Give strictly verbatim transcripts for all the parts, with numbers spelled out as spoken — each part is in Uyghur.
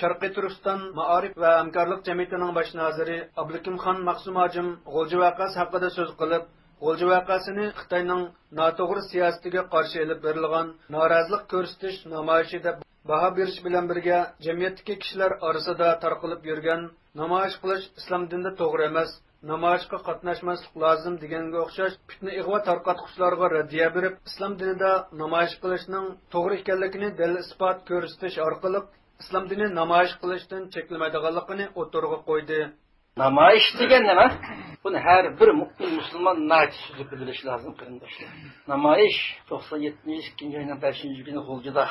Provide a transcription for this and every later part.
شەرقىي تۈركىستان مائارىپ ۋە ھەمكارلىق جەمئىيىتىنىڭ باش نازىرى ئابلىكىمخان مەخسۇم ھاجىم غۇلجا ۋەقەسى ھەققىدە سۆز قىلىپ، غۇلجا ۋەقەسىنى خىتاينىڭ ناتوغرا سىياسىتىگە قارشى ئېلىپ بېرىلغان نارازىلىق كۆرسىتىش نامايىشى دەپ باھا بېرىش بىلەن بىرگە، جەمئىيەتتىكى كىشىلەر ئارىسىدا تارقىلىپ يۈرگەن نامايىش قىلىش ئىسلام دىنىدا توغرا ئەمەس، نامايىشقا قاتناشماسلىق لازىم دېگەنگە ئوخشاش پىتنە ئىغۋا تارقاتقۇچىلارغا رەددىيە بېرىپ، ئىسلام دىنىدا نامايىش قىلىشنىڭ توغرا ئىكەنلىكىنى دەلىل-ئىسپات كۆرسىتىش ئارقىلىق ئىسلام دىنى نامايىش قىلىشتىن چەكلىمەيدىغانلىقىنى ئوتتۇرىغا قويدى. نامايىش دېگەن نېمە؟ بۇنى ھەر بىر مۇئمىن مۇسۇلمان ناھايىتى سۈزۈك بىلىشى لازىم، قېرىنداشلار. نامايىش توقسان يەتتىنچى ئىككىنچى ئاينىڭ بەشىنچى كۈنى غۇلجىدا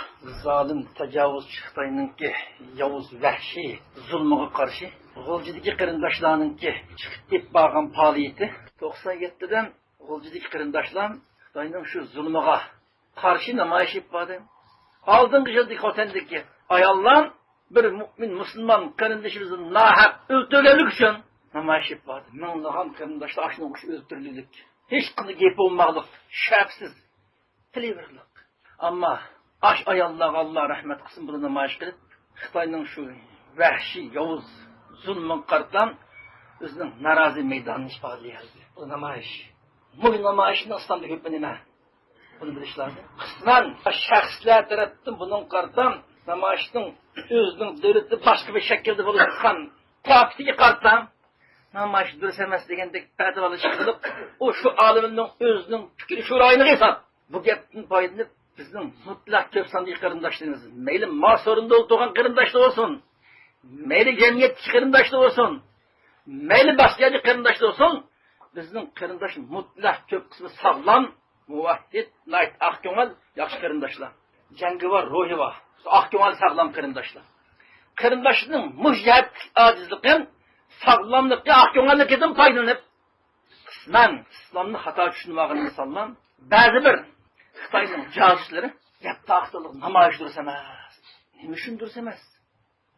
زالىم تاجاۋۇزچى خىتاينىڭكى ياۋۇز ۋەھشىي زۇلمىغا قارشى غۇلجىدىكى قېرىنداشلارنىڭكى چىقىپ ئېلىپ بارغان پائالىيىتى، توقسان يەتتىدىن غۇلجىدىكى قېرىنداشلار خىتاينىڭ شۇ زۇلمىغا قارشى نامايىش ئېلىپ باردى. ئالدىنقى يىلدىكى خوتەندىكى ئاياللار بىر مۇئمىن مۇسۇلمان قېرىندىشىمىزنى ناھەق ئۆلتۈرگەنلىكى ئۈچۈن نامايىش ئېلىپ باردى. مىڭلىغان قېرىنداشلار ئاشۇنىڭ ئۈچۈن ئۆلتۈرۈلدى. ھېچقانداق گېپى بولماقلىق، شەپسىز قېلىۋېرىلدى. ئەمما ئاش ئاياللارغا ئاللا رەھمەت قىلسۇن، بۇ نامايىش قىلىپ، خىتاينىڭ شۇ ۋەھشىي، ياۋۇز زۇلمىغا قارىتا ئۆزىنىڭ نارازى مەيدانىنى ئىپادىلىيەلىدى. بۇ نامايىش، بۇ نامايىشنىڭ ئىسلامدا ھۆكمى نېمە؟ بۇنى بىلىش لازىم. قىسمەن شەخسلەر تەرەپتىن بۇنىڭغا قارىتا نامايىشنىڭ ئۆزىنىڭ دۆلىتىدە باشقا بىر شەكىلدە بولۇپ چىققان پراكتىكىغا قارىتا نامايىش دۇرۇس ئەمەس دېگەندەك پەتىۋالىش قىلىپ، ئۇ شۇ ئالىمنىڭ ئۆزىنىڭ پىكرى شورائىنىغا ھېساب. بۇ گەپتىن پايدىلىنىپ، بىزنىڭ مۇتلەق كۆپ ساندىكى قېرىنداشلىرىمىز، مەيلى ماس ئورۇندا ئولتۇرغان قېرىنداشلار بولسۇن، مەيلى جەمئىيەتتىكى قېرىنداشلار بولسۇن، مەيلى باشقا يەردىكى قېرىنداشلار بولسۇن، بىزنىڭ قېرىنداش مۇتلەق كۆپ قىسمى ساغلام، مۇۋەھھىد، ناھايىتى ئاق كۆڭۈل، ياخشى قېرىنداشلار. جەڭگىۋار روھى بار، ئاق كۆڭۈل، ساغلام قېرىنداشلار. قېرىنداشنىڭ مۇشۇ جەھەتتىكى ئاجىزلىقى، ساغلاملىقى، ئاق كۆڭۈللۈكىدىن پايدىلىنىپ، قىسمەن ئىسلامنى خاتا چۈشىنىۋالغان ئىنسانلار بەزى بىر خىتاينىڭ جاسۇسلىرى گەپ تارقىتىدۇ، نامايىش دۇرۇس ئەمەس. نېمە ئۈچۈن دۇرۇس ئەمەس؟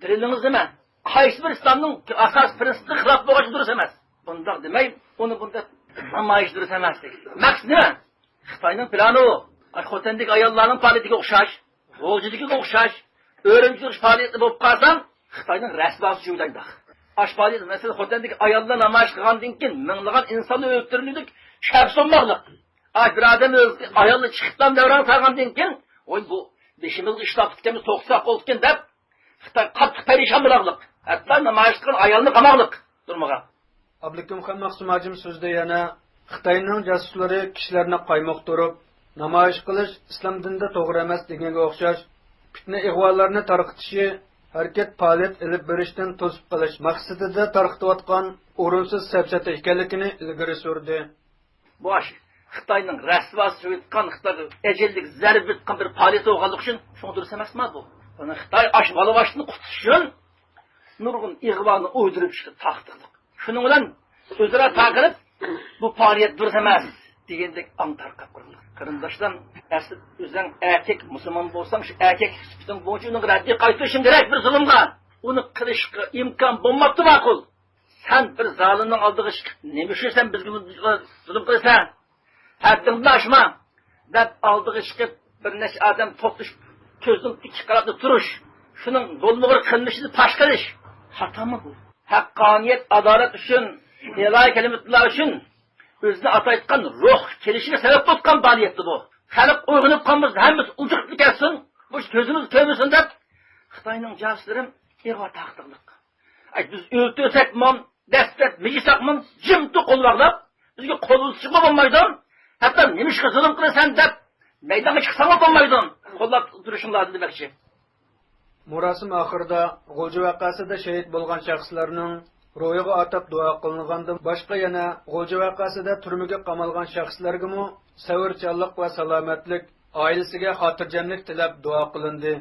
دەلىلىڭىز نېمە؟ قايسى بىر ئىسلامنىڭ ئاساسىي پىرىنسىپىغا خىلاپ بولغان ئىش دۇرۇس ئەمەس؟ بۇنداق دېمەي، ئۇنى بۇنداق نامايىش دۇرۇس ئەمەس دەيدۇ. مەقسىتى نېمە؟ خىتاينىڭ پىلانى ئۇ. ئاي، خوتەندىكى ئاياللارنىڭ پائالىيىتىگە ئوخشاش، غۇلجىدىكىگە ئوخشاش، ئۈرۈمچىدىكى پائالىيەتلەر بولۇپ قالسا، خىتاينىڭ رەسۋاسى شۇ جايدا. ئاش پائالىيەت، مەسىلەن، خوتەندىكى ئاياللار نامايىش قىلغاندىن كېيىن مىڭلىغان ئىنساننى ئۆلتۈرۈلدى، شەپسى بولماقلىق. ئاش بىر ئادەم ئۆز ئايالى چىقىپ دەۋران سالغاندىن كېيىن، ۋاي، بۇ بېشىمىزغا ئىش تاپتىكەنمىز، توختىساق بولىدىكەن دەپ، خىتاي قاتتىق پەرىشان بولارلىق. ھەتتا نامايىش قىلغان ئايالنى قاماقلىق تۈرمىگە. ئابلىكىمخان مەخسۇم ھاجىم سۆزىدە يەنە خىتاينىڭ جاسۇسلىرى كىشىلەرنى قايمۇقتۇرۇپ، نامايىش قىلىش ئىسلام دىنىدا توغرا ئەمەس دېگەنگە ئوخشاش پىتنە ئىغۋالارنى تارقىتىشى، ھەرىكەت پائالىيەت ئېلىپ بېرىشتىن توسۇپ قېلىش مەقسىتىدە تارقىتىۋاتقان ئورۇنسىز سەپسەتە ئىكەنلىكىنى ئىلگىرى سۈردى. بۇ ئاش خىتاينىڭ رەسۋاسى سۆيۈۋاتقان، خىتايغا ئەجەللىك زەربە بېرىۋاتقان بىر پائالىيەت بولغانلىقى ئۈچۈن شۇڭا دۇرۇس ئەمەسما بۇ؟ بۇنى خىتاي ئاش بالىۋاچنى قۇتۇش ئۈچۈن نۇرغۇن ئىغۋانى ئويدۇرۇپ چىقىپ تارقىتىدۇ. شۇنىڭ بىلەن ئۆزئارا تارقىلىپ، بۇ پائالىيەت دۇرۇس ئەمەس دېگەندەك ئاڭ تارقاپ قالدى. قېرىنداشلار، ئەسلى ئۆزۈڭ ئەركەك مۇسۇلمان بولساڭ، شۇ ئەركەك سۈپىتىڭ بويىچە ئۇنىڭغا رەددىيە قايتۇرۇشۇڭ كېرەك بىر زۇلۇمغا. ئۇنى قىلىشقا ئىمكان بولماپتۇ ماقۇل. سەن بىر زالىمنىڭ ئالدىغا چىقىپ، نېمە ئۈچۈن سەن بىزگە زۇلۇم قىلىسەن؟ ھەددىڭدىن ئاشما! دەپ ئالدىغا چىقىپ، بىر نەچچە ئادەم توپلىشىپ، كۆزنىڭ ئىككى قىراتىدا تۇرۇش، شۇنىڭ بولمىغۇر قىلمىشىنى پاش قىلىش خاتامۇ بۇ؟ ھەققانىيەت، ئادالەت ئۈچۈن، ئىلاھىي كەلىمىتۇللا ئۈچۈن ئۆزىنى ئاتايتقان روھ كېلىشىگە سەۋەب بولۇپ قالغان پائالىيەتتى بۇ. خەلق ئويغىنىپ قالمىسۇن، ھەممىسى ئۇجۇقۇپ كەتسۇن، مۇشۇ كۆزىمىز كۆرمىسۇن دەپ، خىتاينىڭ جاسۇسلىرى ئىغۋا تارقىتىۋاتقان. ئاي، بىز ئۆلتۈرسەكمۇ، دەسسەپ مىجىساقمۇ، جىم تۇرۇپ قول باغلاپ، بىزگە قول ئۇزىتىشقىمۇ بولمايدۇ. ھەتتا نېمىشقا زۇلۇم قىلىسەن دەپ، مەيدانغا چىقساڭمۇ بولمايدۇ. قوللاپ تۇرۇشۇڭلارنى دېمەكچى. مۇراسىم ئاخىرىدا غۇلجا ۋەقەسىدە شېھىت بولغان شەخسلەرنىڭ روھىغا ئاتاپ دۇئا قىلىنغاندىن باشقا، يەنە غۇلجا ۋەقەسىدە تۈرمىگە قامالغان شەخسلەرگىمۇ سەۋرچانلىق ۋە سالامەتلىك، ئائىلىسىگە خاتىرجەملىك تىلەپ دۇئا قىلىندى.